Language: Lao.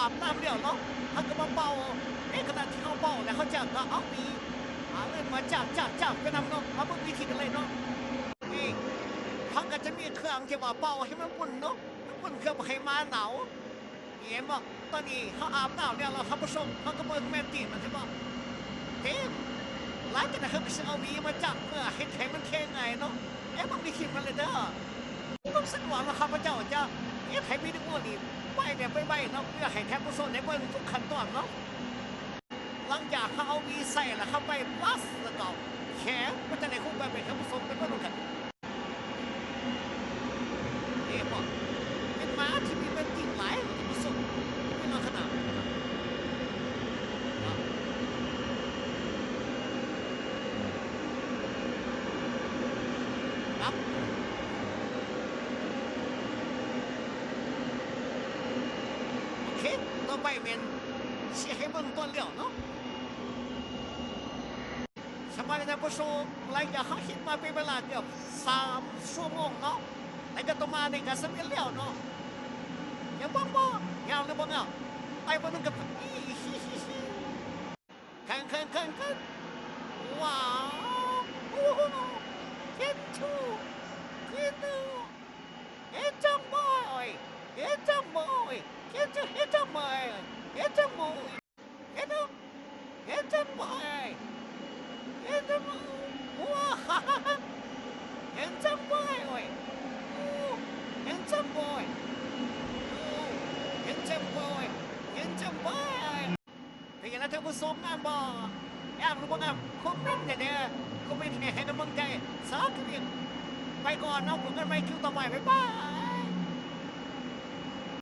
ອາບນ້ຳແລ້ວເນາະ ເຮົາກໍມາເປົ່າ. ໃນຂະນະທີ່ເຮົາເປົ່າແລ້ວ ເຮົາຈະກໍເອົາຫວີ ອາ ເອີ້ນມາຈາບໆໆໄປນຳເນາະ. ມາເບິ່ງວິທີກັນເລີຍເນາະ. ນີ້ ເຮົາກໍຈະມີເຄື່ອງທີ່ວ່າເປົ່າໃຫ້ມັນອຸ່ນເນາະ ມັນອຸ່ນເພື່ອບໍ່ໃຫ້ໝາໜາວ. ເຫັນບໍ່? ຕອນນີ້ເຮົາອາບນ້ຳແລ້ວ ແລ້ວທ່ານຜູ້ຊົມ ເຮົາກໍເບິ່ງແມ່ນຕີນມັນ ເຫັນບໍ່? ເຕັມ. ຫຼັງຈາກນັ້ນເຮົາກໍຊິເອົາຫວີມາຈັບ ເພື່ອເຮັດໃຫ້ມັນແຂງງ່າຍເນາະ. ແອບເບິ່ງໃນຄລິບມັນເລີຍເດີ. ຄວາມສະດວກເນາະ ຂ້າພະເຈົ້າຈະເຮັດໃຫ້ວິດີໂອນີ້ໄວແບບໄວໆເນາະ ເພື່ອໃຫ້ທ່ານຜູ້ຊົມໄດ້ເບິ່ງທຸກຂັ້ນຕອນເນາະ. ຫຼັງຈາກເຮົາເອົາຫວີໃສ່ແລ້ວ ເຮົາໄປບຣັສ ແລ້ວກໍແຂງ ມັນຈະໄດ້ຮູບແບບໃດ ທ່ານຜູ້ຊົມໄປເບິ່ງນຳກັນ. ເອີ ເຫັນບໍ່? ເປັນໝາທີ່ມີແມ່ນຕີນຫຼາຍ ທ່ານຜູ້ຊົມ ເປັນລັກສະນະ ຄັບ ໂອເຄ ຕໍ່ໄປແມ່ນຊິໃຫ້ເບິ່ງຕອນແລ້ວເນາະ. ສະບາຍດີທ່ານຜູ້ຊົມ ຫຼັງຈາກເຮົາເຮັດມາເປັນເວລາເກືອບສາມຊົ່ວໂມງເນາະ ແລ້ວກໍຕໍ່ມານີ້ກໍສຳເລັດແລ້ວເນາະ. ຢາກເບິ່ງບໍ່? ງາມຫຼືບໍ່ງາມ? ໄປເບິ່ງນຳກັນ. ຄັນ ຄັນ ຄັນ ຄັນ ວ້າວ ໂອ້ໂຫ ເຈັນທູ ເຈັນທູ ເຮັດຈັ່ງບໍ່ ເຮັດຈັ່ງບໍ່ ເຮັດຈັ່ງ ເຮັດຈັ່ງບໍ່ ເຮັດຈັ່ງບໍ່ ເຮັດ ເຮັດຈັ່ງບໍ່ ເຮັດຈັ່ງບໍ່ ວ້າວ ເຮັດຈັ່ງບໍ່ ໂອ້ຍ ເຮັດຈັ່ງບໍ່ ເຮັດຈັ່ງບໍ່ ເຮັດຈັ່ງບໍ່. ເປັນຈັ່ງໃດທ່ານຜູ້ຊົມ ງາມບໍ່? ງາມຫຼືບໍ່ງາມ? ຄອມເມັນແດ່ເດີ ຄອມເມັນໃຫ້ ໃຫ້ກຳລັງໃຈ ສາທຸ. ໄປກ່ອນເນາະ ພົບກັນໃໝ່ຄລິບຕໍ່ໄປ ບາຍບາຍ.